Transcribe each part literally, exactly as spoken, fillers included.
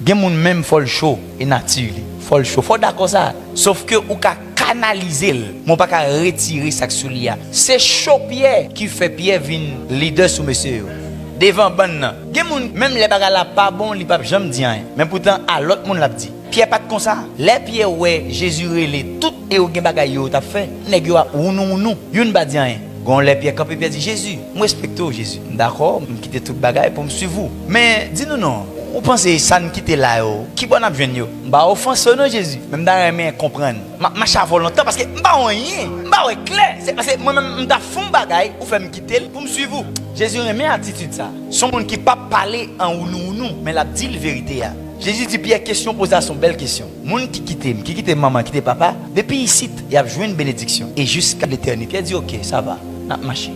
Gen moun menm fò l cho, e nati li. Fò l cho. Fò w dakò sa. Sof ke ou ka kanalize l, men w pa ka retire sa k sou li a. Se cho Pyè ki fè Pyè vin lidè sou mesye yo. Devan bann nan. Gen moun, menm lè bagay la pa bon, li p ap janm di anyen. Men poutan, a lòt moun l ap di. Pyè pa t konsa. Lè Pyè wè Jezi rele tout e yo gen bagay yo yo t ap fè, nèg yo ap wounou wounou. Youn pa di anyen. Gon lè Pyè kanpe, Pyè di, Jezi, m respekte w, Jezi. M dakò, m kite tout bagay pou m swiv ou. Men, di nou non, ou panse sa n kite la yo, ki bò n ap jwenn yo? M pa ofanse w non, Jezi, men m ta renmen konprann. M ap mache avè w lontan paske m pa wè anyen. M pa wè klè. Se paske mwen menm, m ta fè yon bagay, ou fè m kite l pou m swiv ou. Jezi renmen atitid sa. Se yon moun ki p ap pale an wounou wounou, men l ap di l verite a. Jezi di Pyè, kesyon w poze a se yon bèl kesyon. Moun ki kite m, ki kite manman, kite papa, depi isit, y ap jwenn benediksyon, e jiska letènite. Pyè di, oke, sa va, n ap mache.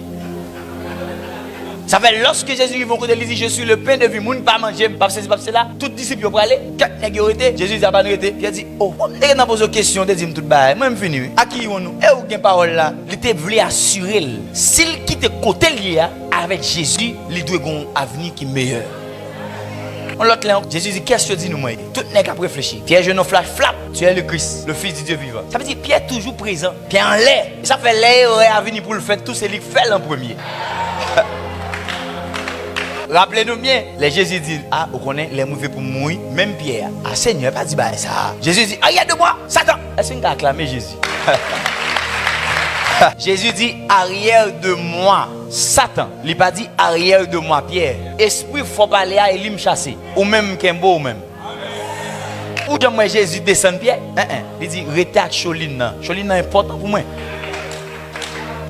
Sa fè, lòske Jezi rive yon kote, li di, je suis le pain de vie, moun pa manje m, p ap sezi, p ap sela, tout disip yo prale, kèk nèg yo rete, Jezi di, apa n rete? Pyè di, o, m te gentan poze w kesyon, w te di m tout bagay, mwen m fini wi, aki yon nou, e ou gen pawòl la? Li te vle asire l, si l kite kote l ye a, avèk Jezi, li dwe gen yon avni ki meyè. Yon lòt lè, Jezi di, kiyès yo di nou mwen ye? Tout nèg ap reflechi. Pyè jwenn yon flash, flap, tu es le Christ, le Fils du Dieu vivant. Sa vle di, Pyè toujou prezan. Pyè anlè. E sa fè lè erè a vini pou l fèt tou, se li k fè l an premye. Raple nou byen, lè Jezi di, a, ou konnen, lè m rive pou m mouri, menm Pyè a, a, Senyè, pa di bagay sa a. Jezi di, arrière de moi, Satan! Èske n ka aklame Jezi? Jezi di, arrière de moi, Satan. Li pa di, arrière de moi, Pyè. Espri fò pale a, e li m chase. Ou menm, m kenbe w menm. Ou janm wè Jezi desann Pyè? En, en. Li di, rete ak cholin nan. Cholin nan enpòtan pou mwen.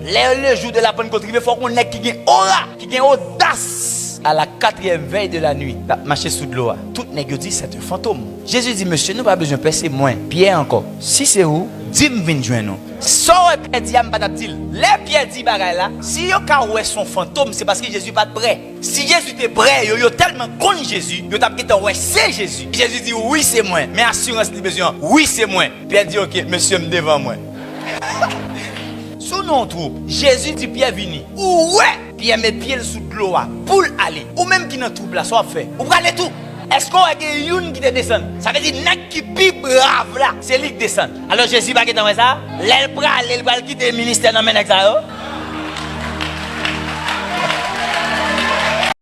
Lè le jou de la Pannkot rive, fòk yon nèg ki gen ora, ki gen odas. A la katriyèm vèy de la nwi, l ap mache sou dlo a. Tout nèg yo di, c'est un fantôme. Jezi di, mesye, nou pa bezwen pè, se mwen, Pyè ankò. Si se ou, di m vin jwenn ou. Sa w wè Pyè di a, m pa t ap di l. Lè Pyè di bagay la, si yo ka wè se yon fantom, se paske Jezi pa t prè. Si Jezi te prè, yo, yo tèlman konn Jezi, yo t ap gentan wè se Jezi. Jezi di, wi, se mwen. Men asirans li bezwen an, wi, se mwen. Pyè di, oke, mesye, m devan mwen. Si w nan yon twoup, Jezi di Pyè vini. Ou wè Pyè met pye l sou dlo a pou l ale. Ou menm ki nan twoup la, sa w ap fè? Ou prale tou. Èske w wè gen youn ki te desann? Sa vle di nèg ki pi brav la, se li k desann. Alò Jezi pa gentan wè sa? Lè l prale, l pral kite ministè nan men nèg sa yo?